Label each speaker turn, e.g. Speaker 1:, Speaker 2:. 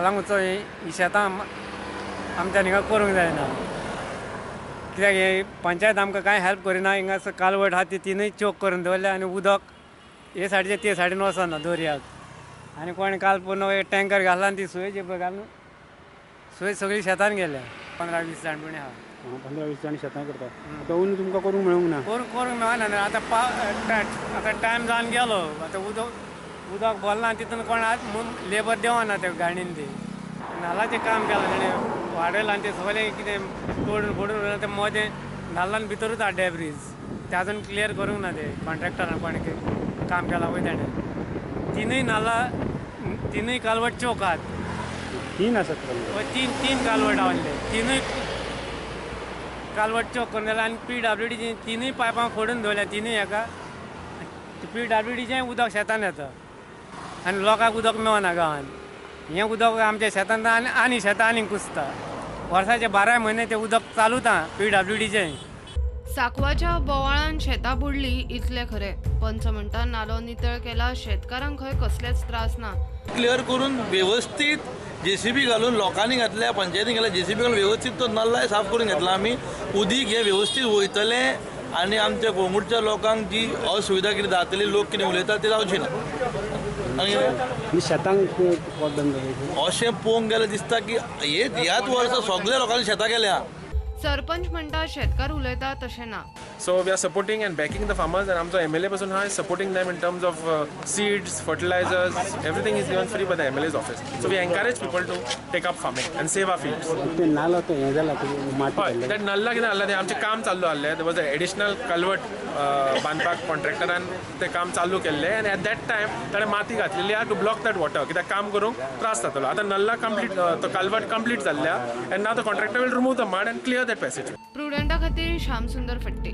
Speaker 1: कळंगूटचो ही शेतां आमच्यान हिंगा करूंक जायना, कित्याक हे पंचायत आमकां कांय हेल्प करिना. हिंगा कालवट आहा ती तिनूय चोक करून दवरल्या आनी उदक हे सायडीचे ते सायडीन वचना दर्याक. आनी कोणें काल पूर्ण टँकर घातला आनी ती सुयेची पळय घालून सुय सगळी शेतान गेल्या. 15-20 जाण पुणी आहा.
Speaker 2: 15-20 जाण शेतां करता. आतां अंदू तुमकां करूंक मेळूंक ना?
Speaker 1: करूंक मेळना. आतां आतां टायम जावन गेलो, आतां उदक भरलां तितून कोण लेबर देंवना ते गाडीन. ते नाल्लाचें काम केलां तेणें, वाडयलां आनी तें सगळें कितें तोडून फोडून तें मदें नाल्लान भितरूच आहा डेब्रीज, ते आजून क्लियर करूंक ना ते कॉन्ट्रॅक्टरान कोणें काम केलां पळय तेणें. तिनूय नाल्ला तिनूय कालवट चोक आहात.
Speaker 2: तीन आसात?
Speaker 1: तीन कालवट आसले, तिनूय कालवट चोक करून जाल्यार आनी PWDची तिनूय पायपां फोडून दवरल्या. तिनूय हेका PWDचें उदक शेतान येता आनी लोकांक उदक मेळना गांवांत. हें उदक आमच्या शेतान आनी आनी शेतां आनीक कुसता. वर्साचे 12 म्हयने तें उदक चालूच आहा PWDचें.
Speaker 3: साकवाच्या बोवाळान शेतां बुडली इतलें खरें. पंच म्हणटा नालो नितळ केला, शेतकारांक खंय कसलेच त्रास ना.
Speaker 4: क्लियर करून वेवस्थीत JCB घालून लोकांनी घातल्या, पंचायतीन घातल्या, JCB घालून वेवस्थीत तो नल्लाय साफ करून घेतला आमी. उदीक हें वेवस्थीत वयतलें आनी आमच्या कळंगूटच्या लोकांक जी असुविधा कितें जातली, लोक कितें उलयता ते जावची ना.
Speaker 2: आनी शेतांक
Speaker 4: अशें पळोवंक गेल्यार दिसता की ह्याच वर्सा सगल्या लोकांनी शेतां केल्या.
Speaker 3: सरपंच म्हणटा शेतकार उलयता तशें ना.
Speaker 5: So we are supporting and backing the farmers, and आमचो MLA पासून हा is supporting them in terms of seeds, fertilizers, everything is given free by the MLA's office. So we encourage people to take up farming and save our fields.
Speaker 2: ते नालो तो हें जाला माती
Speaker 5: हय, that नल्ला कितें जाल्लें तें आमचें काम चालू आहलें. There was an additional culvert बांदपाक कॉन्ट्रॅक्टरान तें काम चालू केल्लें आनी एट that time ताणें माती घातलेली आहा टू ब्लॉक that water, कित्याक काम करूंक त्रास जातलो. आतां नल्ला कंप्लीट, तो कल्वर्ट कंप्लीट जाल्ल्या and now the contractor will remove the mud and clear that passage.
Speaker 3: प्रुडंटा खातीर श्याम सुंदर फट्टे.